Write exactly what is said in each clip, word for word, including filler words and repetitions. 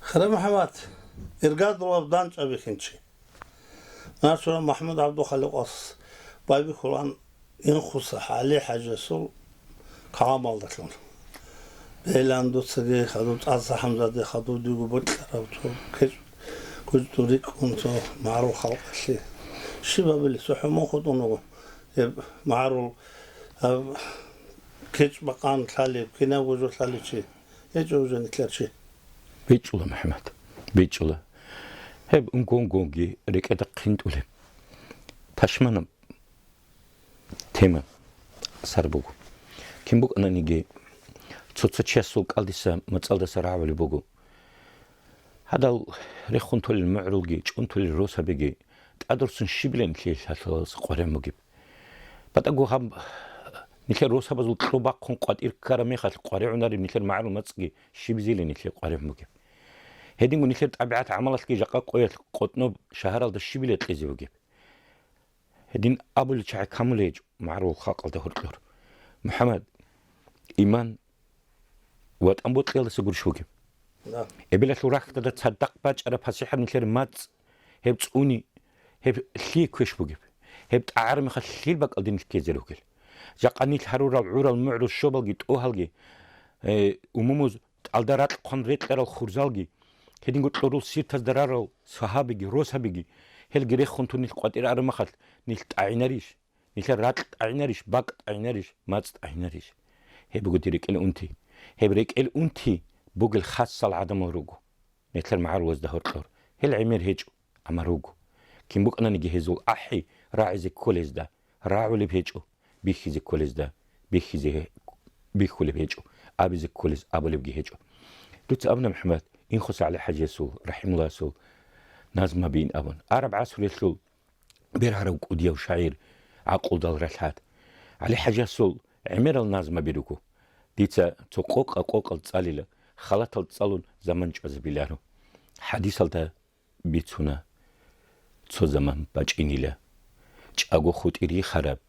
Хира МухӀаммад, иргадулаб данчӀа бихьинчи. Начура МахӀмуд ГӀабдухаликъас байбихьулан инхуса ГӀали ХӀажиясул каламалдалъун. Бегьилан дуцаги хадуб ЦӀаса ХӀамзаде хадуб диго бокьараб цо кечӀ гуцӀун рикӀкӀун цо магӀарул халкъалъе. Щиб абили, цохӀо мун хутӀун вуго гьеб магӀарул, гьаб кечӀ бакъан лъалеб, кинабго жо лъалев чи. ГьечӀо уже нилъер чи. БичӀчӀула, МухӀаммад, бичӀчӀула. Гьеб унгонгонги рекӀеда хъинтӀулеб. Пашманаб тема сар буго. Кин букӀананиги, цо-цо чиясул кӀалдиса мацӀалдаса рагӀулеб буго. Гьадал рехун толел мугӀрулги, чӀун толел росабиги, тӀадурцун щибилан нилъее лъалъалалъ къваригӀун бугеб. БатӀаго гьаб нилъер росабазул кьо бахъун къватӀир ккараб мехалъ къваригӀунареб нилъер магӀарул мацӀги щибизилин нилъее къваригӀун бугеб. Гьединго нилъер тӀабигӀат-гӀамалалъги жакъа къоялъ къотӀноб шагьаралда щибила кьезе бугеб. Гьедин абулел чагӀи камулей гьечӀо магӀарул халкъалда гьоркьор. МухӀаммад, иман ВатӀан бокьиялдаса гурищ бугеб? Да. Эбелалъул рахьдада цадахъ бачӀараб пасихӀаб нилъер мацӀ, гьеб цӀуни, гьеб лъие квеш бугеб? Гьеб тӀагӀараб мехалъ лъил бакӀалде нилъ ккезе ругел? Жакъа нилъ гьарурал гӀурал мугӀрул щобалги, тӀогьалги, э, умумуз тӀалда ракь хъван рекьарал хурзалги, гьединго кьурул сиртазда рарал сагьабиги, росабиги, гьелги рехун тун нилъ къватӀир араб мехалъ, нилъ тӀагӀинарищ? Нилъер ракь тӀагӀинарищ, бакӀ тӀагӀинарищ, мацӀ тӀагӀинарищ? Гьеб буго дир рекӀел унти. Гьеб рекӀел унти бугел хасал гӀадамал руго. Нилъер магӀарулазда гьоркьор. Гьел гӀемер гьечӀо, амма руго. Кин букӀананиги гьезул ахӀи рагӀизе кколезда, рагӀулеб гьечӀо, бихьизе кколезда, бихьизе гье-, бихьулеб гьечӀо, абизе кколез абулебги гьечӀо. Дуца абуна, МухӀаммад, Инхоса ГӀали ХӀажиясул, рахӀимуллагьасул, назмабиин абун. Араб гӀасулелъул бергьарав кӀудияв шагӀир, гӀакълудал ралъад. ГӀали ХӀажиясул гӀемерал назмаби руго. Дица цо къокъа-къокъал цӀалила, халатал цӀалун заман чӀвазабиларо. ХӀадисалда бицуна, цо заман бачӀинила. ЧӀаго хутӀи рихараб,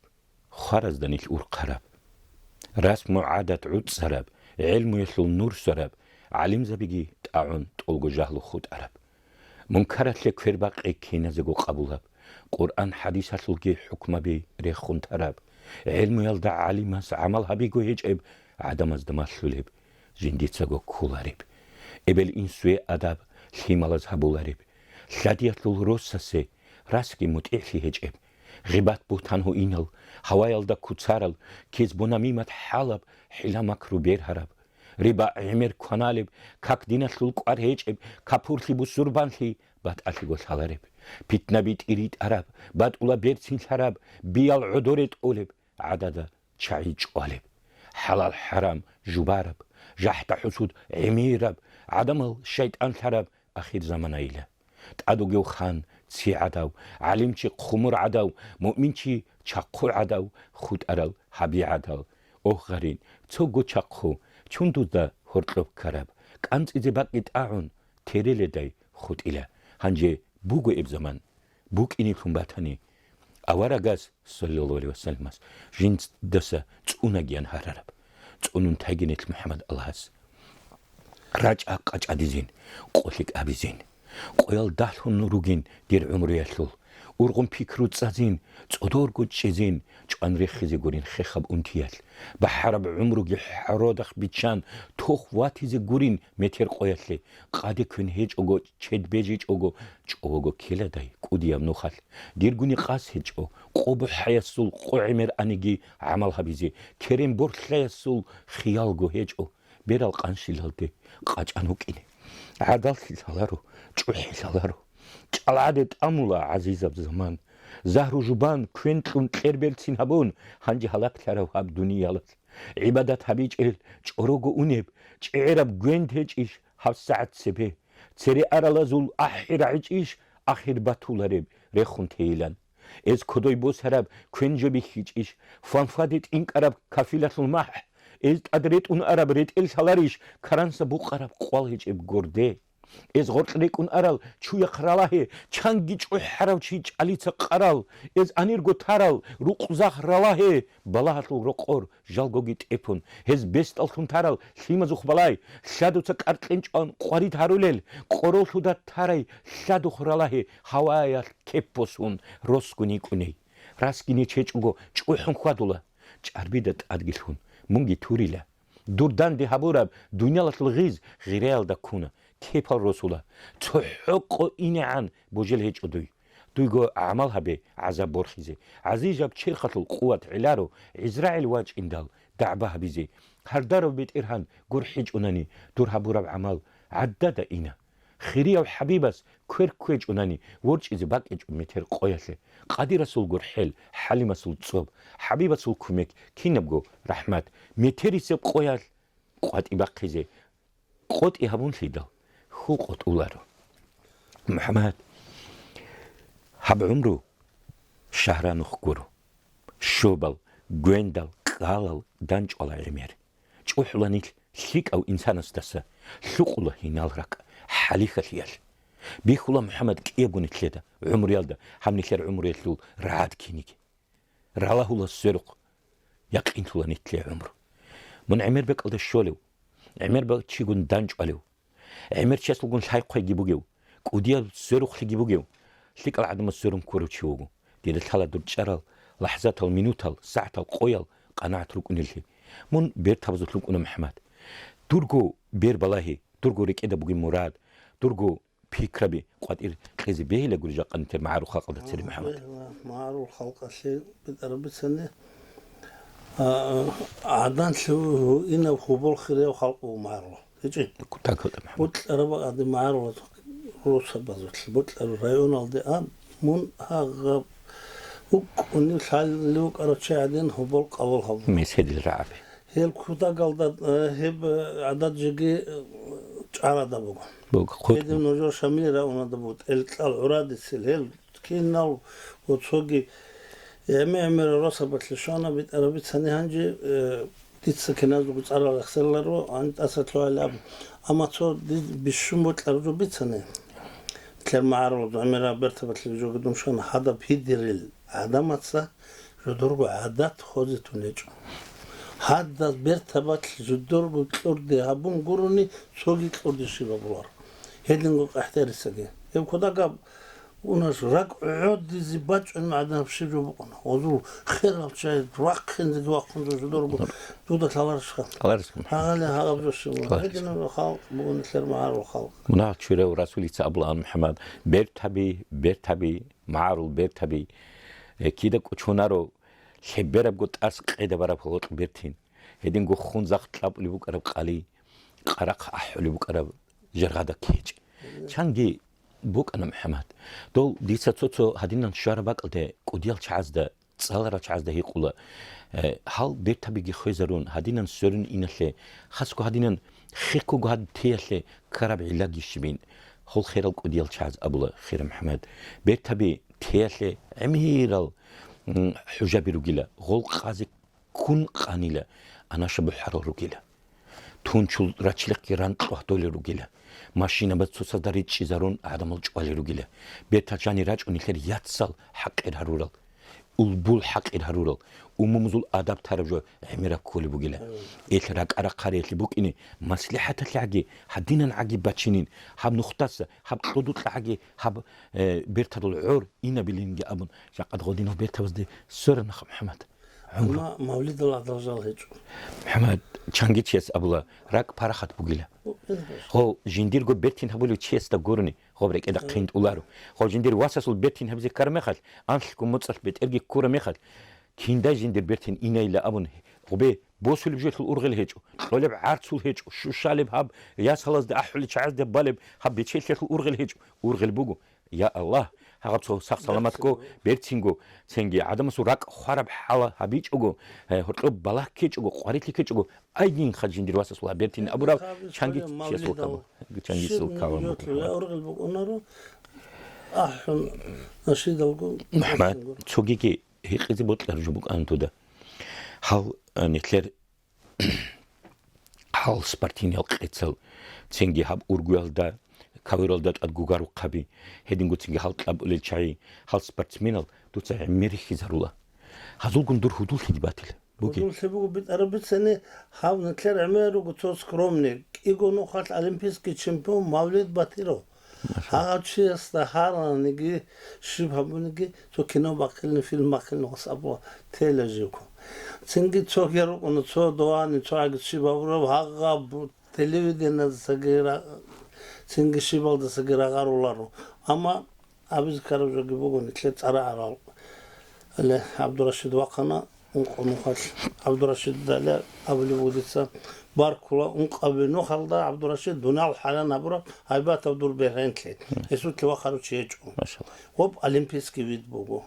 хваразда нилъ урхъараб. Расму гӀадат гӀуцӀараб, гӀелмуялъул нур сараб, гӀалимзабиги тӀагӀун тӀолго жагьлу хутӀараб. Мункаралъе квербакъи киназего къабулаб, Къуръан-хӀадисалъулги хӀукмаби рехун тараб. ГӀелмуялда гӀалимас гӀамал гьабиго гьечӀеб, гӀадамазда малъулеб, жиндицаго кколареб. Эбел-инсуе адаб лъималаз гьабулареб. Лъадиялъул росасе расги мутӀигӀлъи гьечӀеб. Гъибат-бугьтан гьуинал, гьаваялда куцарал, кезбу-намимат хӀалаб, хӀила-макру бергьараб. Риба гӀемер кваналеб, как диналъул кӀвар гьечӀеб, капурлъи бусурбанлъи батӀалъиго лъалареб. Питнаби тӀиритӀараб, батӀула берцин лъараб, биял гӀодоре тӀолеб, гӀадада чагӀи чӀвалеб. ХӀалал-хӀарам жубараб, жахӀда-хӀусуд гӀемераб, гӀадамал шайтӀан лъараб ахир заманаила. ТӀадугев хан ци гӀадав, гӀалимчи хъумур гӀадав, муъминчи чахъу гӀадав, хутӀарал гьаби гӀадал. Огь, гъарин, цого чахъу, чун дузда гьоркьоб ккараб, кӀанцӀизе бакӀги тӀагӀун, тереледай хутӀила. Гьанже буго эб заман, букӀинеблъун батани, аварагас, саллаллагьу гӀалайгьи вассаламас, жинцадаса цӀунагиян гьарараб, цӀунун тайги нилъ МухӀаммад Аллагьас. РачӀа къачӀадизин, къо лъикӀабизин. Къоял дагьлъун ругин дир гӀумруялъул. Ургъун пикру цӀазин, цӀодорго чӀезин, чӀван рехизе гурин хехаб унтиялъ. БахӀараб гӀумруги хӀородахъ биччан, тох ватизе гурин метер къоялъе. Къаде квен гьечӀого, чед бежичӀого, чӀого ккеладай кӀудияб нухалъ. Диргуни къас гьечӀо, къо бухӀаясул къо гӀемер аниги гӀамал гьабизе, керен борхьаясул хиялго гьечӀо, берал къанщилалде къачӀан вукӀине. ГӀадаллъи лъаларо, чӀухӀи лъаларо. ЧӀалгӀаде тӀамула гӀазизаб заман. Загьру жубан квен кьун кьер берцин гьабун, гьанже гьалаклъарав гьаб дуниялалъ. ГӀибадат гьабичӀел чӀорого унеб, чӀегӀераб гвенд гьечӀищ гьабсагӀат цебе? Цере аралазул ахӀи рагӀичӀищ ахир батулареб рехун тейилан? Эз кодой босараб квен жо бихьичӀищ, фанфаде тӀинкӀараб кафилалъул махӀ? Эз тӀад ретӀун араб ретӀел лъаларищ каранса букъараб къвал гьечӀеб горде? Эз гъоркь рекӀун арал чуяхъ ралагье, чанги чӀухӀарав чи чӀалица къарал, эз анирго тарал рукъзахъ ралагье, балагьалъул рокъор жалгоги тӀепун, гьез бесдаллъун тарал лъимазухъ балай, лъадуца кӀаркьенчӀван къварид гьарулел, къороллъуда тарай лъадухъ ралагье, гьаваялъ кеп босун росгун йикӀуней. Расги нечечӀого чӀухӀун хьвадула, чӀарбида тӀадги лъун, мунги турила. Дур данде гьабураб дуниялалъул гъиз гъираялда ккуна, кепал росула, цохӀо къо инегӀан божел гьечӀо дуй. Дуйго гӀамал гьабе гӀазаб борхизе, гӀазижаб черхалъул къуват гӀеларо, ГӀизрагӀил вачӀиндал дагӀба гьабизе, гьардарав БетӀергьан гурхӀичӀунани дур гьабураб гӀамал гӀадада ина. Хирияв ХӀабибас квер кквечӀунани, ворчӀизе бакӀичӀо метер къоялъе. Къадирасул гурхӀел, ХӀалимасул цӀоб, ХӀабибасул кумек, кинабго рахӀмат, метерисеб къоялъ къватӀи бахъизе, къотӀи гьабунлъидал, хьул къотӀуларо. МухӀаммад, гьаб гӀумру шагьранухъ гуро. Щобал, гвендал, кӀалал данчӀвала гӀемер. ЧӀухӀула нилъ лъикӀав инсанасдаса, лъукъула гьинал ракӀ хӀалихьалъиялъ. Бихьула МухӀаммад кӀиябго нилъеда, гӀумруялда, гьаб нилъер гӀумруялъул рагӀад киниги. Ралагьула сверухъ, якъинлъула нилъее гӀумру. Мун гӀемер бекӀалда щолев, гӀемер бакӀ чигун данчӀвалев, гӀемер чиясулгун лъай-хъвайги бугев, кӀудиял сверухълъиги бугев, лъикӀал гӀадамаз сверун ккурав чи вуго. Дида лъала дур чӀарал лахӀзатал, минутал, сагӀатал, къоял къанагӀат рукӀунеллъи. Мун бертабазулъ вукӀуна, МухӀаммад. Дурго бер балагьи, дурго рекӀеда бугеб мурад, дурго пикраби къватӀир кьезе бегьила гури жакъа нилъер магӀарул халкъалда цере, МухӀаммад. МагӀарул халкъалъе битӀараб бицани, а, гӀаданлъи инаб хьубал хирияв халкъ буго магӀарул. ГьечӀи? Кутакалда, МухӀаммад. Бокьараб гӀади магӀарул росабазулъ, бокьараб районалде а, мун гьагъаб вукӀунев лъалев вукӀарав чи гӀадин хьубал къабул гьабун. Меседил рагӀаби. Гьел кутагалда, э, гьеб, э, гӀадад жеги, э, чӀарада буго. Буго, хутӀун. Гьедин нужер Шамилида унада буго, тӀелкьал гӀурадисел гьел кинал ва цоги гӀемер-гӀемерал росабалъе щвана битӀараб бицани гьанже, э, дица киназего цӀарал рехселаро, гьанже тӀаса лъугьайилан абун. Амма цо диз бищун бокьараб жо бицани. Нилъер магӀарул гӀемераб бертабалъе жоги дун щвана гьадаб гьидерил гӀадамаца жодорго гӀадат хозе тун гьечӀо. Гьадаз бертабалъ жодорго кьурде гьабун гурони, цоги кьурде щибаб болар. Гьединго къахӀдерисаги. Гьеб кодагаб унаш ракӀ гӀодизе бачӀун гӀадаб щиб жо букӀуна. Гьозул херал чай вахъинзеги вахъун жо жодорго дуда лъаларищха? Лъаларищха. Гьагъали гьагъаб жо щиб бугӀун. Лъаларищха. Гьединаб халкъ бугун нилъер магӀарул халкъ. Мунагь чурав Расулица абулаан, МухӀаммад, бертаби, бертаби, магӀарул бертаби, э, кида кӀочонаро, лъеберабго тӀас къеда бараб гьоркь бертин. Гьединго хун захъ кьабулеб букӀараб къали, къарахъ ахӀулеб букӀараб жергъада ккечӀ. Чанги букӀана, МухӀаммад. Дол дица цо-цо гьадинан щвараб бакӀалде кӀудиял чагӀазда, цӀаларал чагӀазда гьикъула, э, гьал бертабиги хвезарун, гьадинан сверун иналъе, хасго гьадинан хехго гьад теялъе ккараб гӀиллаги щибин, гьол херал кӀудиял чагӀаз абула, хира МухӀаммад, бертаби теялъе гӀемерал, м, хӀужаби ругила, гъол къазе ккун къанила, анаша бухӀарал ругила. Тунчул рачлихъги ран кьвагьдолел ругила. Машинабаз цоцазда ричӀчӀизарун гӀадамал чӀвалел ругила. Бертал жани рачӀун нилъер яцал хӀакъир гьарурал. Улбул хӀакъир гьарурал, умумузул адаб тараб жо гӀемераб кколеб бугила. Ил ракӀа-рахъариялъе букӀине, маслихӀаталъе гӀаги, гьадинан гӀаги бачинин, гьаб нухдаса, гьаб кьудукьа гӀаги, гьаб, э, бертадул гӀор инабилинги абун, жакъад гъодинал бертабазде сверана, МухӀаммад. ГӀумру. Амма мавлидал гӀадал жал гьечӀо. МухӀаммад, чанги чияс абула, ракӀ парахат бугила. Гъо, жиндирго бертин гьабулев чиясда гурони, гъоб рекӀеда хъинтӀуларо. Гъо жиндир васасул бертин гьабизе ккараб мехалъ, анлъго моцӀалъ бетӀерги ккураб мехалъ, киндай жиндир бертин инайилан абун, гъубе босулеб жоялъул ургъел гьечӀо, кьолеб гӀарцул гьечӀо, щущалеб гьаб, ясалазда ахӀулел чагӀазда балеб гьаб бечелъиялъул ургъел гьечӀо, ургъел буго. Я Аллагь, гьагъаб цо сахъ-саламатго, бертинго, цинги гӀадамасул ракӀ хвараб хӀал гьабичӀого, э, гьоркьоб балагь ккечӀого, къварилъи ккечӀого, айдинха жиндир васасул гьаб бертин абураб чанги чиясул кабу. Чангисул кавам. Ургъел букӀунаро, ахӀун, нашидалго. МухӀаммад, цогиги гьикъизе бокьараб жо букӀана дуда. Гьал, э, нилъер гьал спортивный къецал, цинги гьаб ургуялда, Ковёралда тӀад гугарухъаби, гьединго цинги гьал кьабулел чагӀи, гьал спортсменал дуца гӀемер рихьизарула. Гьазулгун дур гьудуллъиги батила. Буги. Гьудуллъи буго битӀараб бицани, гьав нилъер гӀемер руго цо скромный, кӀиго нухалъ олимпийский чемпион Мавлид Батиров. Машалла. Гьагъав чиясда гьараниги, щиб гьабуниги, цо кино бахъилин, фильм бахъилин гъос абула тела живго. Цинги цо гьел рукӀуна, цо довани, цо гӀаги щиб гьабураб, гьагъаб телевидениедасаги ра-, цинги щибалдасаги рагъаруларо. Амма абизе ккараб жоги буго нилъер цӀарагӀарал. Гьале ГӀабдурашид вахъана, ункъо нухалъ. ГӀабдурашидалъе абулеб буго дица, баркула, ункъабилеб нухалда ГӀабдурашид дуниял хӀаран гьабураб гьайбатаб дур бергьенлъи. Гьесулъе вахъарав чи гьечӀо. Машалла. Гъоб олимпийский вид буго.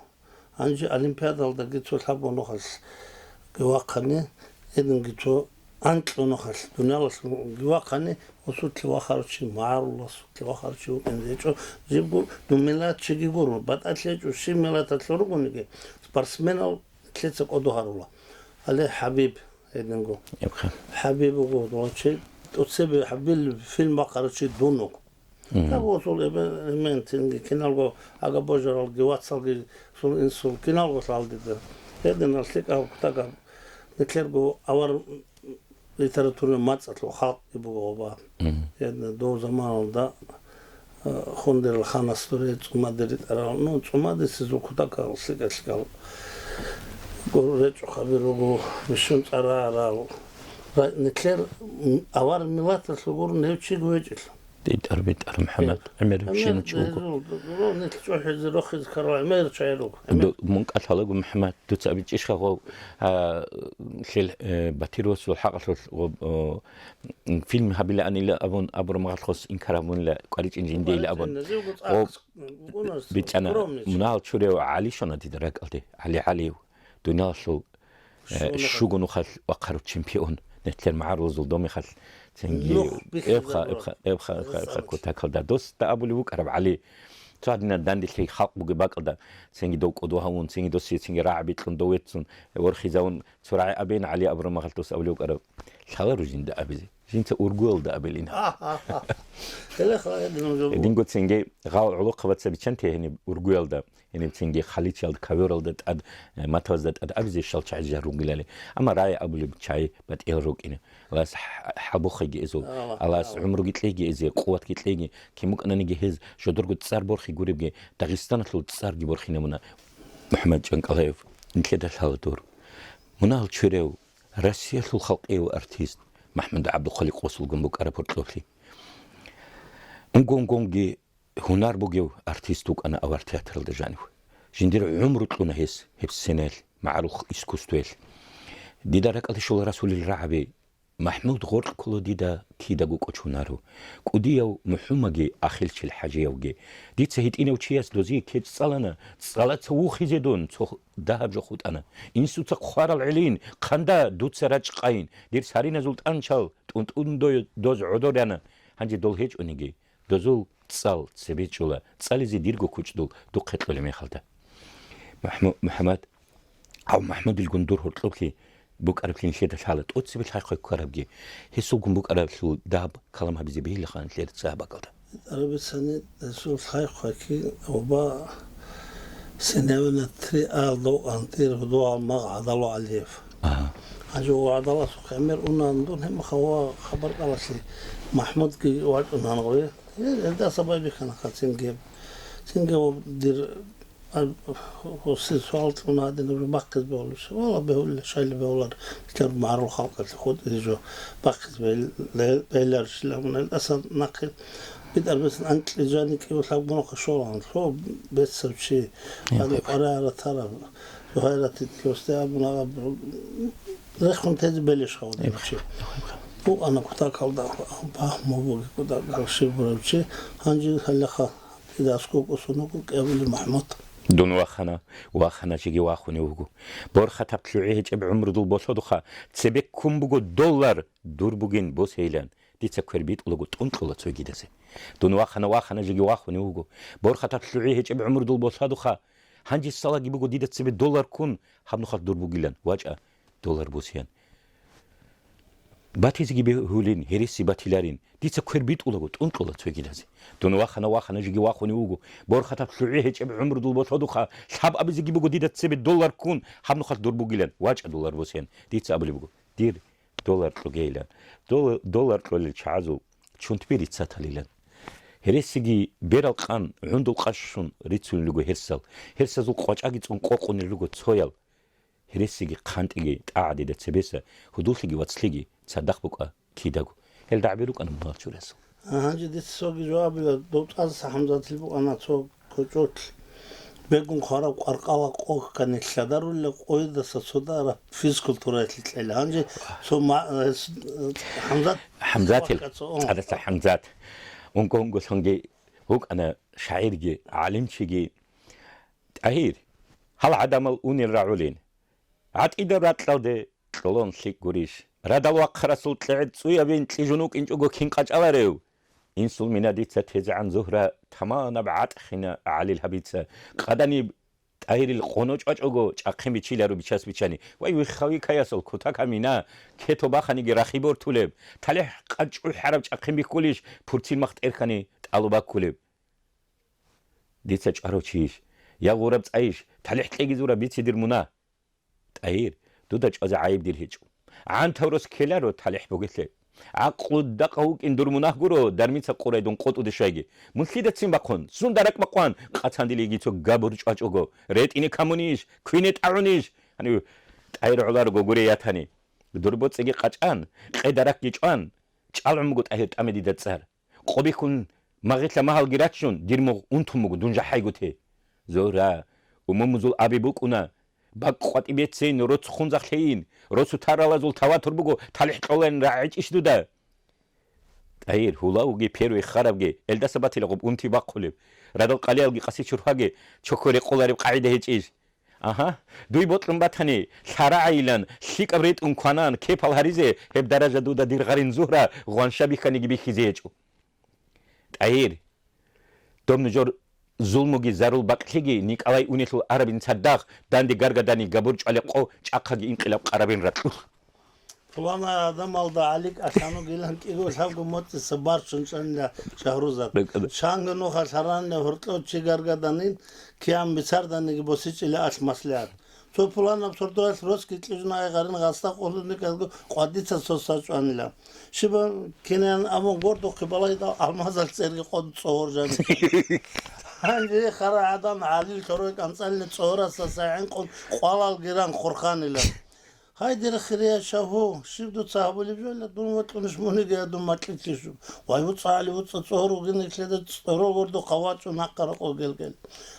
Гьанже олимпиадалдаги цо лъабго нухалъги вахъани, гьединги цо анкьго нухалъ дуниялалъунги вахъани, гъосулъе вахъарав чи, магӀаруласулъе вахъарав чи вукӀине гьечӀо, жибго дун миллат чиги гуро, батӀалъи гьечӀо, щиб миллаталъул ругониги, спортсменал лъица кӀодо гьарула. Гьале ХӀабиб гьединго. Эбха. ХӀабиб вуго, чи, тӀоцебе ХӀабибил фильм бахъарав чи дун вуго. Мгм. Гьаб гъосул эбен-, эмен цинги киналго агабожаралги, вацалги, сул инсул киналго лъалдида. Гьединал лъикӀаб кутакаб нилъерго авар литературный мацӀалъул халкъги буго гъоба. Мгм. Гьедин дов заманалда, а, Хундерил ханас дуре ЦӀумади ритӀарал. Ну, ЦӀумадисезул кутакал лъикӀа-лъикӀал гур речӀухъаби руго, бищун цӀарарал. Ра-, нилъер, м, авар миллаталъул гур нев чиг вечӀелъул. БитӀар, битӀар, МухӀаммад, гӀемер гӀемер щинав чи вуго. Гьезул, гьезул нилъ чӀухӀизе рохизе ккарал гӀемер чагӀи руго. Ду-, мун кӀалъалаго, МухӀаммад, дуца абичӀищха гъов, а, лъел, э, Батировасул хӀакъалъулъ гъоб, о, м, фильм гьабилаанила абун абураб мехалъ гъос инкар гьабунила, кӀваричӀин жиндейила абун. КӀваричӀин, жиндейила абун. Гъоб, гъоб, бицана, скромный чи. Мунагьал чурев ГӀали щвана дида ракӀалде, ГӀали ГӀалиев, дуниялалъул Э, щуго нухалъ вахъарав чемпион, нилъер магӀарулазул домехалъ, цинги нух бихьизабураб. Эбха, эбха, эбха, эбха, эбха, кутакалда досда абулеб букӀараб, ГӀали. Цо гьадинаб данделъи халкъ бугеб бакӀалда, цинги дов кӀодо гьавун, цинги досе, цинги рагӀаби кьун, дов веццун, ворхизавун, цо рагӀи абейин, ГӀали абураб мехалъ дос абулеб букӀараб, лъаларо жинда абизе. Жинца ургуялда абилин. Гьелеха гьединаб жо буго. Гьединго цинги гъал гӀолохъабаца биччанте гьениб ургуялда. Гьениб цинги халичалда, ковёралда тӀад, э, матазда тӀад абизе щал чагӀи жал ругилали. Амма рагӀи абулеб чагӀи батӀиял рукӀине. Аллагьас хӀ-, хӀалбухъеги эзул. Аллагь, Аллагьас Аллагь. ГӀумруги кьеги эзе, къуватги кьеги. Кин букӀананиги гьез жодорго цӀар борхи гуребги, Дагъистаналъул цӀарги борхинабуна. МухӀаммад ЧӀанкӀалаев, нилъеда лъала дур. Мунагьал чурев, Россиялъул халкъияв артист МахӀмуд ГӀабдулхаликъ гъосулгун букӀараб гьоркьоблъи. Унго-унгонги гьунар бугев артист вукӀана авар театралда жанив. Жиндир гӀумру кьуна гьес гьеб сценаялъ, магӀарул искусствоялъ. Дида ракӀалде щола расулел рагӀаби, МахӀмуд гъоркь ккола дида кидаго кӀочонарав, кӀудияв МухӀумаги Ахилчил ХӀажиявги. Дица гьитӀинав чияс дозие кечӀ цӀалана, цӀалаца вухизе дун цо дагьаб жо хутӀана. Инсуца хъварал гӀелин, хъанда дуца рачӀ къайин, дир сариназул тӀанчал тӀунтӀун дой-, доз гӀодор яна. Гьанже дол гьечӀониги, дозул цӀал цебе чӀола, цӀализе дирго кучӀдул духъе кьолеб мехалда. МахӀму-, МухӀаммад, гьав МахӀмудилгун дур гьоркьоблъи букӀараблъи нилъеда лъала, тӀоцебе лъай-хъвай ккарабги, гьесулгун букӀараблъул дагьаб калам гьабизе бегьилаха нилъер цӀа бакӀалда. Арабицани гьесул лъай-хъвайки оба синявина три А лъугьан дир гьудугьал магъ ГӀадало ГӀалиев. Ага. Гьанже ва ГӀадаласухъ гӀемер унан дун гьебмаха ва хабар кӀалалъе МахӀмудги вачӀунан гъове. Гьел гьелдаса байбихьана цинги. Цинги ва дир, а, гьуси суал кьуна гьадинаб жо бахъизе бегьулищ? Вала бегьулила, щайила бегьулар, лъаб магӀарул халкъалъе хутӀизе жо бахъизе бегьил-, бегьиларищила абуна. Гьелдаса нахъе битӀараб бицун анкьи жани кӀиго лъабго нухалъ щолаан, лъо бецав чи, гьаниб къваригӀараб ратараб, Зугьайрат Итлосде абуна, абу-, рехун тезе белищ гьавадинав чи. Букъана кутакалда пагьму буги кутакал щиб бурав чи, гьанже гьалаха. Дидасго кӀусун вуго кӀиабилеб МахӀмуд. Дун вахана, вахана, жеги вахунев вуго. Борхатаб лъугӀи гьечӀеб гӀумрудул болъодухъа цебеккун буго доллар дур бугин босейилан. Дица квер битӀулаго тӀунтӀула цогидазе. Дун вахана, вахана, жеги вахунев вуго. Борхатаб лъугӀи гьечӀеб гӀумрудул болъодухъа гьанже салаги буго дида цебе доллар ккун, гьаб нухалъ дур бугилан, вачӀа, доллар босеян. Батизеги бегьулин, гьереси батиларин. Дица квер битӀулаго, тӀунтӀула цогидазе. Дун вахана, вахана, жеги вахунев вуго. Борхатаб лъугӀи гьечӀеб гӀумру дул босодуха, лъаб абизеги буго дида цебе доллар ккун, гьаб нухалъ дур бугилан, вачӀа доллар босен. Дица абулеб буго, дир доллар кьогейилан. Дол-, доллар кьолел чагӀазул чунтби рицаталилан. Гьересиги берал къан гӀундул къащун рицунел руго гьерсал. Гьерсазул къвачӀаги цӀун къокъунел руго цоял. Гьересиги хъантӀиги тӀагӀадида цебеса, гьудуллъиги вацлъиги цадахъ букӀа кидаго. Гьел дагӀби рукӀана мунагьал чурасул. А, гьанже дица цоги жавабила, дов тӀаса ХӀамзатил букӀана цо кочӀолъ. Бегун хвараб къваркъала къоккани лъадарулла къойдаса цодараб физкультураялъе кьела. Гьанже цо ма-, э, с-, э, ХӀамзат ХӀамзатил, цо, о. ТӀадаса ХӀамзат. Унго-унголъунги вукӀана шагӀирги, гӀалимчиги. ТӀагьир, гьал гӀадамал унел рагӀулин. ГӀатӀида ракьалде кьолон лъикӀ гурищ? Радал вахъарасул кьегӀер цӀуябин кьижун вукӀинчӀого кин къачӀаларев? Инсул мина дица тезегӀан Зугьра таманаб гӀатӀхина гӀалил гьабица. Къаданиб ТӀагьирил къоно чӀвачӀого чӀахъин бичиларо бичас бичани. Вай, виххавикаясул кутакаб мина, кето баханиги рахи бортулеб, талихӀ къачӀу хӀараб чӀахъин бихьулищ пурцин мах тӀерхьани тӀалу баккулеб? Дица чӀварав чийищ? Я гъураб цӀайищ? ТалихӀ кьеги зураб бице дир мунагь. ТӀагьир, дуда чӀвазе гӀайиб дир гьечӀо. ГӀантав рос ккеларо талихӀ бугелъе. ГӀакълу дакъа вукӀин дур мунагь гуро, дармица къурай дун къотӀуде щвайги. Мун лъидацин бахъун, сунда ракӀ бакъван, къацандилиги цо габур чӀвачӀого. РетӀине камунищ, квине тӀагӀунищ? Гьанив ТӀагьир гӀоларого гуре ятани. Дур боцӀиги къачӀан, къеда ракги чӀван, чӀалгӀун буго ТӀагьир тӀаме дида цӀар. Къо бихьун магъилъа магьалги рачун, дир мугъ унтун буго, дун жахӀайгу те. Зугьра, умумузул аби букӀуна, бакӀ къватӀи бецейин, роц хунзахълъейин, росу таралазул таватур буго, талихӀ кьолайин рагӀичӀищ дуда? ТӀагьир, гьулавги первый харабги, элдаса батила гъуб унти бахъулеб. Радал къалиялги къаси чурхаги, чохьо рекъолареб къагӀида гьечӀищ? Агьа, дуй бокьун батани, лъарагӀайилан, лъикӀаб ретӀун кванан, кепал гьаризе, гьеб даража дуда дир гъарин Зугьра гъванша бихьаниги бихьизе гьечӀо. ТӀагьир, доб нужер зулмуги зарул бакьлъиги Николай унелъул арабин цадахъ, данде гаргадани габур чӀвалеб къо, чӀахъаги инкъилаб къарабин ракьулъ. Пуланай гӀадамалда ГӀаликӀа лъан вугилан кӀиго лъабго моцӀиса барщун чӀанила Шагьрузат. БекӀ-, Чанго нуха лъаранила гьоркьов чи гаргаданин, киян бицарданиги босичӀила алъ маслигӀат. Цо пуланаб сордоялъ росги кьижуна айгъарин гъасда къуллуникӀазго къвадица цо сачӀванила. Щибан кинаян абун гордухъе балагьидал, алмазал цӀерги къон цӀогьор жани. Гьанже хара гӀадан ГӀалил лъорой кӀанцӀални цӀогьораса сагӀин къун къвалал гиран хурханила. Гьай, дир хирияй шагьу, щиб дуца гьабулеб жойила, дун вокьунищ муниги гьадун макьилъищ жо? Вай, вуцӀа, ГӀали, вуцӀа, цӀогьор вугин ихледа цӀорол вордухъа вачӀун гьакъа рокъо гелгел.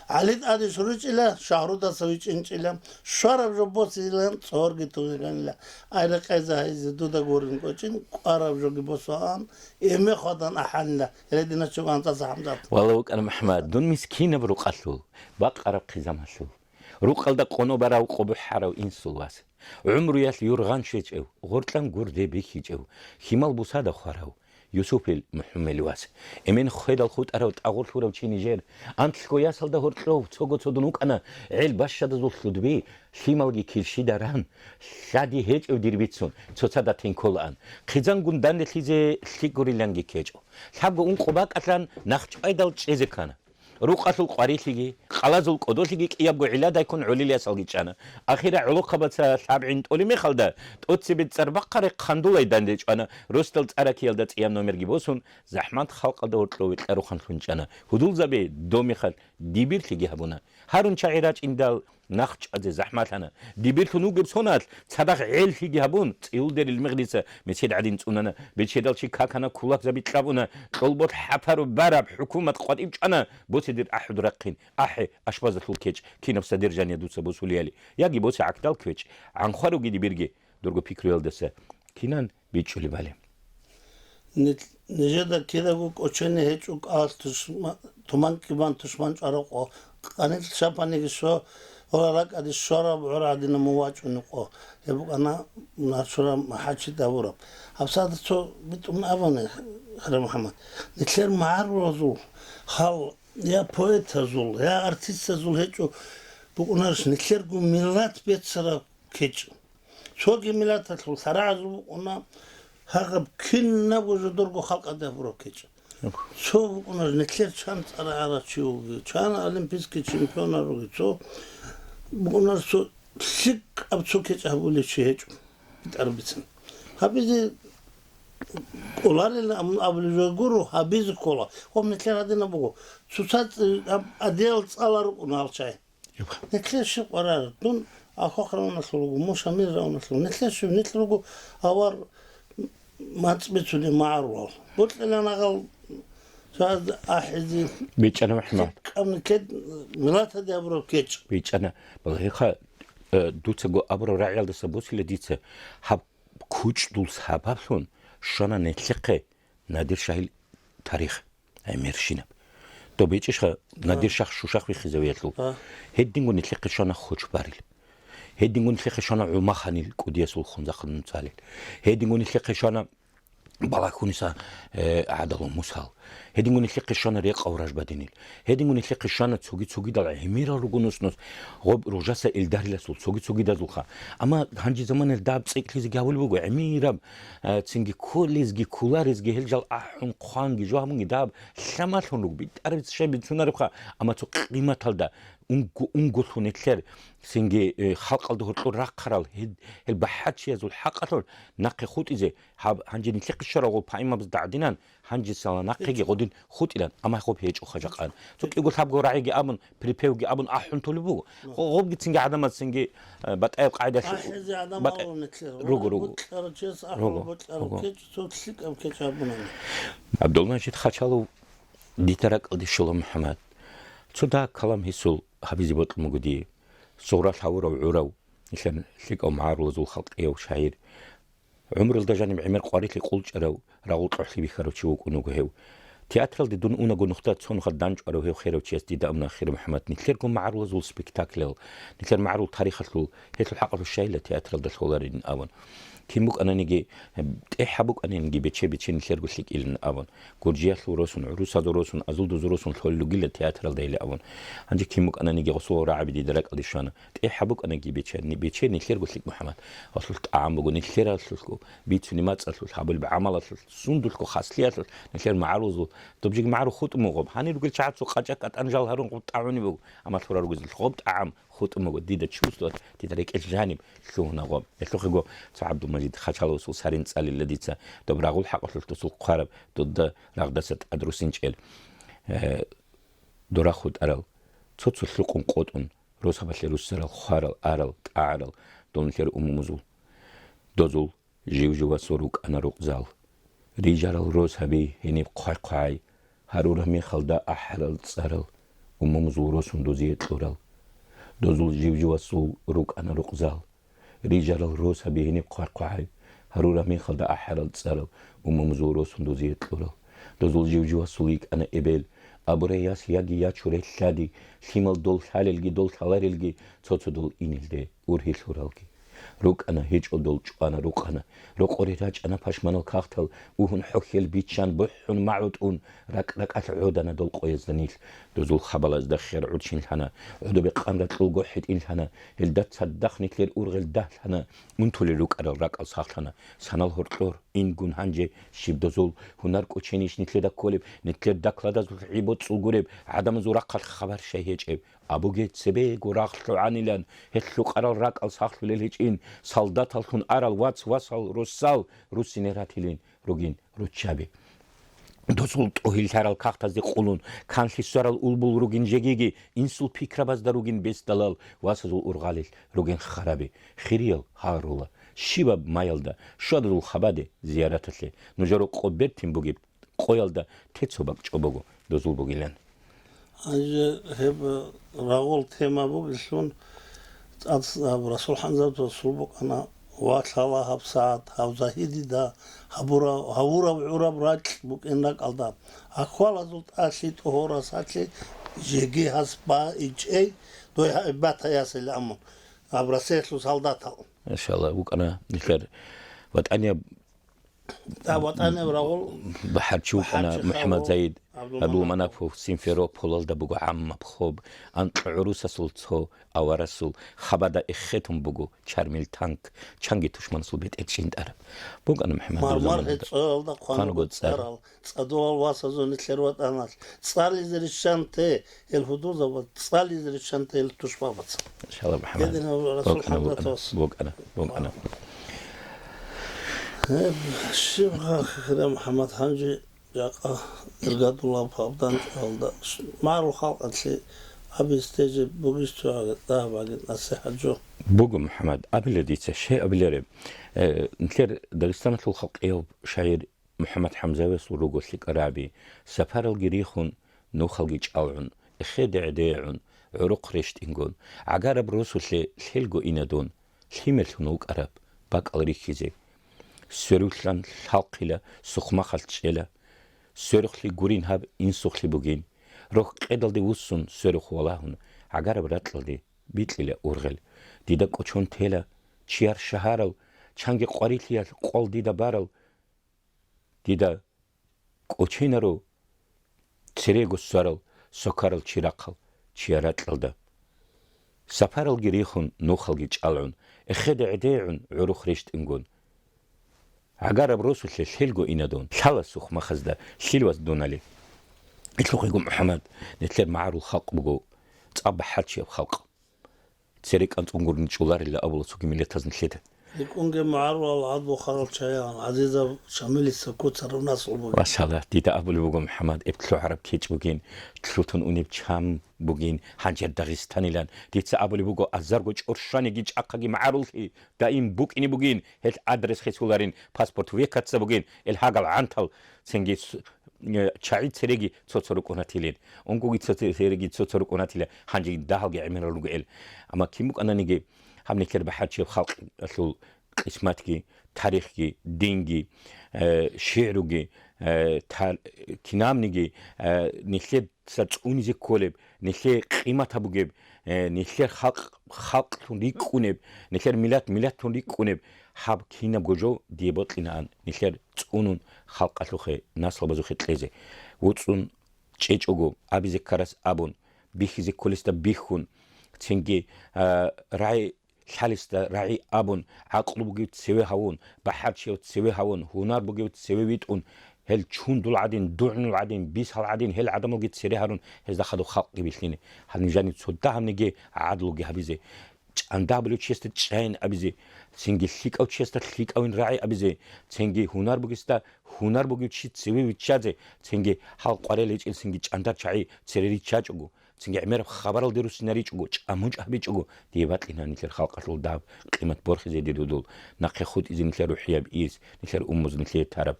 ГӀалид адиш ручӀила, Шагьрудаса вичӀинчӀила, щвараб жо босилан цӀорги тунеганила. Ай, рекъеза гьайзе дуда гурин кӀочӀин, кӀвараб жоги босоан, эме хвадан ахӀанила, гьединачо анцӀаца гьамдат. Валла, вукӀана МухӀаммад, дун мискинаб рукъалъул, бакъараб хъизамалъул. Рукъалда къоно барав къо бухӀарав инсул вас. ГӀумруялъ юргъан щвечӀев, гъоркьан гурде бихьичӀев, хьимал бусада хварав Юсупил МухӀуммел вас. Эмен хведал хутӀарав тӀагъур лъурав чи нижер. Анлъго ясалда гьоркьов цого цо дун вукӀана, гӀел бащадазул лъудби, лъималги килщида ран, лъади гьечӀев дир бицун, цоцазда тенколаан. Хъизангун данделъизе лъикӀ гуриланги ккечӀо. Лъабго ункъо бакӀалъан нахчӀвайдал чӀезе ккана. Рукъалъул къварилъиги, къалазул кӀодолъиги кӀиябго гӀилладайккун гӀолил ясалги чӀана. Ахирай гӀолохъабаца лъабгӀин тӀолеб мехалда, тӀоцебе цӀар бахъарай хъандулай данде чӀвана, росдал цӀаракиялда цӀияб номерги босун, захӀмат халкъалда гьоркьов векьарухъанлъун чӀана. Гьудулзабе доб мехалъ дибирлъиги гьабуна. Гьарун чагӀи рачӀиндал, нахчӀвазе захӀмалъана. Дибирлъун вугеб соналъ, цадахъ гӀеллъиги гьабун, цӀиулдерил мегъдиса месед гӀадин цӀунана. Бечедал чи какана, кулакзаби кьабуна, кьолболъ хӀапару бараб хӀукумат къватӀиб чӀана, босе дир ахӀуд рахъин, ахӀе, ашбазалъул кечӀ, кинаб содержание дуца босулияли. Яги босе гӀакдал квечӀ, гӀанхъваруги дибирги, дурго пикруялдаса кинан бичӀчӀулебали. Нил-, нижеда кидаго кӀочене гьечӀо кӀалъ тушма-, туман кибан тушман чӀвараб къо, къанилъ шапаниги що, гьора ракӀаде щвараб гӀора гьадинаб мун вачӀунеб къо. Гьеб букӀана Наршура МахӀачида гьабураб. ГьабсагӀат цо битӀун абуни, хира МухӀаммад. Нилъер магӀарулазул хал я поэтазул, я артистазул гьечӀо букӀунарищ нилъерго миллат бецараб кечӀ. Цоги миллаталъул лъарагӀазул букӀуна, Гьагъаб кинабго жодорго халкъалде гьабураб кечӀ. Цо букӀунар нилъер чан цӀарагӀарав чи вуги, чан олимпийский чемпион вуги, цо букӀунар цо лъикӀаб цо кечӀ гьабулев чи гьечӀо, битӀараб бицин. Гьабизе кӀоларилан абулеб жо гуро, гьабизе ккола. Гьоб нилъер гьадинаб буго. Цоцаз, э, гьаб, гьадиял цӀаларукӀун гьал чай. Нилъер щиб къварар? Дун Ахвахъ равналъул руго, мун Шамил равналъул. Нилъер щиб? Нилъ руго авар мацӀ бицунеб магӀарулал. Бокьилан агъал жаз ахӀизе. БичӀчӀана, МухӀаммад. ЛъикӀаб нилъер миллатаде гьабураб кечӀ. БичӀчӀана. Балагьиха, э, дуцаго абураб рагӀиялдаса босила дица, гьаб кучӀдул сабаблъун щвана нилъехъе Надир-шагьил тарих, гӀемерщинаб. Доб гьечӀищха Надир-шагь Шушахъ виххизавиялъул? А. Гьединго нилъехъе щвана Хочбарил. Гьединго нилъехъе щвана ГӀумаханил кӀудиясул хунзахъа нуцӀалил. Гьединго нилъехъе щвана Балагьуниса, э, гӀадалун Мусал. Гьединго нилъехъе щвана Рекъав Ражбадинил. Гьединго нилъехъе щвана цоги-цогидал гӀемерал руго нус-нус, гъоб Ружаса Эльдариласул, цоги-цогидазулха. Амма гьанже заманаялда даб цӀикӀлъизеги гьавулеб буго, гӀемераб, э, цинги кколезги, кколарезги, гьел жал ахӀун, хъванги, жо гьабунги даб лъамалъун руго, битӀараб щай бицунаребха, амма цо къиматалда унго-, унголъун нилъер, цинги, э, халкъалда гьоркьор рахъарал, гьел, гьел бахӀарчиязул хӀакъалъулъ нахъе хутӀизе, гьаб, гьанже нилъехъе щварал гъол поэмабазда гӀадинан, гьанжесала нахъеги гъодин хутӀилан, амма гъоб гьечӀо хажакъан. Цо кӀиго лъабго рагӀиги абун, припевги абун ахӀун толеб буго. Гъо-, гъобгицинги гӀадамазцинги, э, батӀаяб къагӀидалъ-, ахӀизе гӀадамал батӀа-, руго, руго. Бокьарав чияс ахӀула, руго, бокьарав руго. КечӀ, цо лъикӀаб кечӀ гьабунани. ГӀабдулмажид Хачалов дида ракӀалде щола, МухӀаммад. Цо дагь калам гьесул гьабизе бокьун буго дие. Сугъралъ гьавурав гӀурав, нилъер лъикӀав магӀарулазул халкъияв шагьир. ГӀумрулда жаниб гӀемер къварилъи къулчӀарав, рагъул кьохӀлъи бихьарав чи вукӀун вуго гьев. Театралде дун унаго нухда цо нухалъ данчӀварав гьев херав чияс дида абуна, хириял МухӀаммад, нилъерго магӀарулазул спектаклал, нилъер магӀарул тарихалъул, гьелъул хӀакъалъулъ щайила театралда лъоларин абун. Кин букӀананиги, тӀехӀаб букӀананиги бече-бече нилъерго лъикӀилин абун. Гуржиялъул росун, гӀурусазул росун, азулдузул росун лъолел ругила театралда или абун. Гьанже кин букӀананиги гъосул рагӀаби дида ракӀалде щвана. ТӀехӀаб букӀанаги бече, ни-, бече нилъерго лъикӀ, МухӀаммад. Гъосул тӀагӀам буго нилъералъулъго, бицунеб мацӀалъулъ, гьабулеб гӀамалалъулъ, сундулъго хаслиялъулъ нилъер магӀарулазул, доб жеги магӀарул хутӀун буго гъоб. Гьанир ругел чагӀаца къачӀа-кӀатӀан жал гьарун гъоб тӀагӀунеб буго, амма лъурал ругезул гъоб тӀагӀам хутӀун буго, дида чувствовать, дида рекӀелъ жаниб лъугьуна гъоб. Гьелъухъего цо ГӀабдулмажид Хачаловасул сарин цӀалила дица, доб рагъул хӀакъалъулъ досул хъвараб, дуда рагъдаса тӀад русинчӀел, э, дора хутӀарал, цо-цо лъукъун къотӀун, росабалъе руссарал хварал, арал, тӀагӀарал, дол нилъер умумузул. Дозул жив-живасул рукӀана рукъзал. Рижарал росаби гьениб хъвай-хъвай, гьарураб мехалда ахӀарал цӀарал, умумузул росун дозие кьурал. Дозул жив-живасул рукӀана рукъзал. Рижарал росаби гьениб хъвай-хъвай, гьарураб мехалда ахӀарал цӀарал, умумузул росун дозие кьурал. Дозул жив-живасул йикӀана эбел, абурай яс яги ячу релълъади, лъимал дол лъалелги, дол лъаларелги, цо-цо дол инелде ургьи лъуралги. РукӀана гьечӀо дол чӀвана рукъана, рокъоре рачӀана пашманал кагътал, угьун хӀухьел биччан бухӀун магӀутӀун, ракӀ-ракӀалъ гӀодана дол къоязда нилъ. Дозул хабалазда хер гӀурччинлъана, гӀодобе къанра кьулго хӀетӀинлъана, гьелда цадахъ нилъер ургъел дагьлъана, унтулел рукӀарал ракӀал сахлъана. Санал гьоркьор, ингун гьанже щиб дозул, гьунар кӀоченищ нилъеда кколеб, нилъер докладазул гӀи боцӀул гуреб, гӀадамазул рахъалъ хабар щай гьечӀеб? Абуге цебего рагъ лъугӀанилан, гьелъул къарал ракӀал сахлъулел гьечӀин, солдаталлъун арал вац-васал руссал руссине ратилин ругин руччаби. Дозул тӀогьиллъарал кагътазде къулун, канлъи ссарал улбул ругин жегиги, инсул пикрабазда ругин бесдалал васазул ургъалилъ ругин хараби. Хириял гьарула, щибаб маялда, щвадазул хабаде, зияраталъе. Нужер рокъоб бертин бугеб къоялда тецо бакӀчӀо буго, дозул бугилан. Гьанже гьеб рагъул тема бугелъул, цӀакъ гьаб Расул ХӀамзатовасул букӀана, ва лъала гьаб сагӀат, гьав Загьидида гьабурав, гьавурав гӀураб ракь букӀин ракӀалда. Ахвалазул тӀалъи тӀогьорас гьалъи жеги гьас ба ичӀей, дой гьа-, батаясел амун. Гьаб Россиялъул солдатал. Иншалла, букӀана нилъер ватӀанияб А, ватӀанив рагъул бахӀарчи вукӀана бахӀарчи МухӀаммад гьаву. Заид. Гьабдулманапов Симферополалда буго гӀаммаб хоб, анкьа гӀурусасул цо аварасул хабада эхетун буго чармил танк, чанги тушманасул бетӀер чӀинтӀараб. БукӀана МухӀаммад Мармар заманалда. ГьечӀоялда хъван Хъван руго цӀар. ЦӀарал, цӀадулал васазул нилъер ватӀаналъ цӀализе риччанте, гьел гьудулзабаз цӀализе риччанте гьел тушманбаца. Иншалла, МухӀаммад. Гьединав Расул БукӀана, букӀана, ХӀамзатовас. БукӀана, букӀана. Гьеб щиб гьахъ хире, МухӀаммад, гьанже жакъа иргадулаб гьабдан чӀвалда. МагӀарул халкъалъе абизе тезе бугищ цо гьагъи, дагьаб гьагъи, насихӀат жо? Буго, МухӀаммад, абила дица, щай абилареб? Э, нилъер Дагъистаналъул халкъияв шагьир МухӀаммад ХӀамзавиясул руго лъикӀараби, сапаралги рихун, нухалги чӀалгӀун, эхеде гӀедегӀун, гӀурухъ рещтӀингун, гӀагараб росулъе лъелго ина дун, лъимерлъун вукӀараб бакӀал рихьизе. Сверухъан лъалхъила, сухъмахъалъ чӀела. Сверухълъи гурин гьаб инсухълъи бугин. Рохь къедалде вуссун, сверухъ валагьун, гӀагараб ракьалде бикьила ургъел. Дида кӀочон тела чияр шагьарал, чанги къварилъиялъ къвал дида барал. Дида кӀоченаро церего ссарал, сокарал чирахъал чияр ракьалда. Сапаралги рихун, нухалги чӀалгӀун, эхеде гӀедегӀун гӀурухъ рещтӀингун. ГӀагараб росулъе лъелго ина дун, лъала сухъмахъазда лъил вас дунали. Гьелъухъего, МухӀаммад, нилъер магӀарул халкъ буго, цӀакъ бахӀарчияб халкъ. Цере кӀанцӀун гурони чӀоларила абула цоги миллетаз нилъеда. РикӀкӀунге магӀарулал гӀадлу харал чаян, ГӀазизов Шамилица куцарав наслу бугин. Машалла, дида абулеб буго, МухӀаммад, эб лъугӀараб кечӀ бугин, лъутун унеб чам бугин, гьанжер Дагъистанилан. Дица абулеб буго, азарго чӀоршаниги чӀахъаги магӀаруллъи даим букӀине бугин, гьел адрес хисуларин, паспорт векатца бугин, эл гьагал гӀантал цинги с-, э, чагӀи цереги цо-цо рукӀунатилин. Унгоги цо-цо цереги цо-цо рукӀунатила, гьанжеги дагьалги гӀемерал ругел. Амма кин букӀананиги, гьаб нилъер бахӀарчияб халкъалъул къисматги, тарихги, динги, э, шигӀруги, э, тар-, кинабниги, э, нилъер ца цӀунизе кколеб, нилъее къимат гьабугеб, э, нилъер халкъ халкълъун рикӀкӀунеб, нилъер миллат миллатлъун рикӀкӀунеб, гьаб кинабго жо дие бокьинаан нилъер цӀунун халкъалъухъе, наслабазухъе кьезе. ВуцӀцӀун чӀечӀого, абизе ккарас абун, бихьизе кколесда бихьун, цинги, а, рагӀи лъалесда рагӀи абун, гӀакълу бугев цеве гьавун, бахӀарчияв цеве гьавун, гьунар бугев цеве витӀун, гьел чундул гӀадин, дугӀнул гӀадин, бисал гӀадин, гьел гӀадамалги цере гьарун, гьезда хадуб халкъги билълъине. Гьаниб жаниб цо дагьабниги гӀадлуги гьабизе, чӀанда гьабулев чиясда чӀайин абизе, цинги лъикӀав чиясда лъикӀавин рагӀи абизе, цинги гьунар бугесда гьунар бугев чи цеве виччазе, цинги гьал къварел гьечӀел цинги чӀандар чагӀи цере риччачӀого, цинги гӀемераб хабаралде руссинаричӀого, чӀамучӀ гьабичӀого, дие бакьина нилъер халкъалъул дагьаб къимат борхизе дир гьудул, нахъе хутӀизе нилъер рухӀияб ирс, нилъер уммуз нилъее тараб.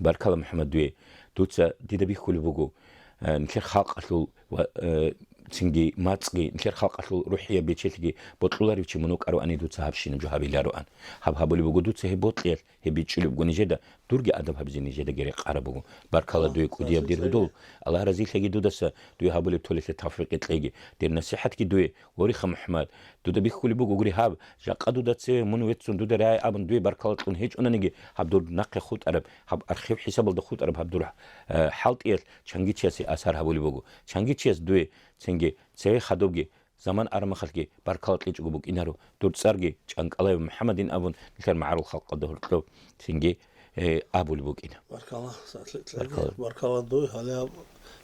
Баркала, МухӀаммад, дуе. Дуца дида бихьулеб буго, э, нилъер халкъалъул ва, э, цинги мацӀги, нилъер халкъалъул рухӀияб бечелъиги бокьуларев чи мун вукӀароани, дуца гьабщинаб жо гьабилароан. Гьаб гьабулеб буго дуца гьеб бокьиялъ, гьеб бичӀчӀулеб буго нижеда, дурги адаб гьабизе нижеда герекъараб буго. Баркала дуе, кӀудияб дир гьудул, Аллагь разилъаги дудаса, дуе гьабулеб толелъе тавфикъ кьеги. Дир насихӀатги дуе, вориха, МухӀаммад, дуда бихьулеб буго гури гьаб, жакъа дуда цеве мун веццун дуда рагӀи абун дуе баркала кьун гьечӀонаниги, гьаб дур нахъе хутӀараб, гьаб архив хӀисабалда хутӀараб гьаб дур, э, хӀалтӀиялъ чангичиясе асар гьабулеб буго. Чангичияс дуе цинги цеве хадубги заман армахалъги баркала кьечӀого букӀинаро, дур цӀарги ЧӀанкӀалаев МухӀаммадин абун, нилъер магӀарул халкъалда гьоркьоб цинги, э, абулеб букӀина. Баркала, сахлъи кьеги. Баркала. Баркала дуй, гьале гьаб-,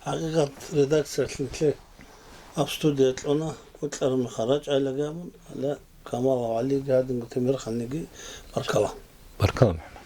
хӀакъикъат редакциялъ нилъер гьаб студия кьуна, кӀукьараб мехалъ рачӀайлаги абун, гьале Камалов ГӀалиги гьадинго Темирханниги баркала. Баркала, МухӀаммад.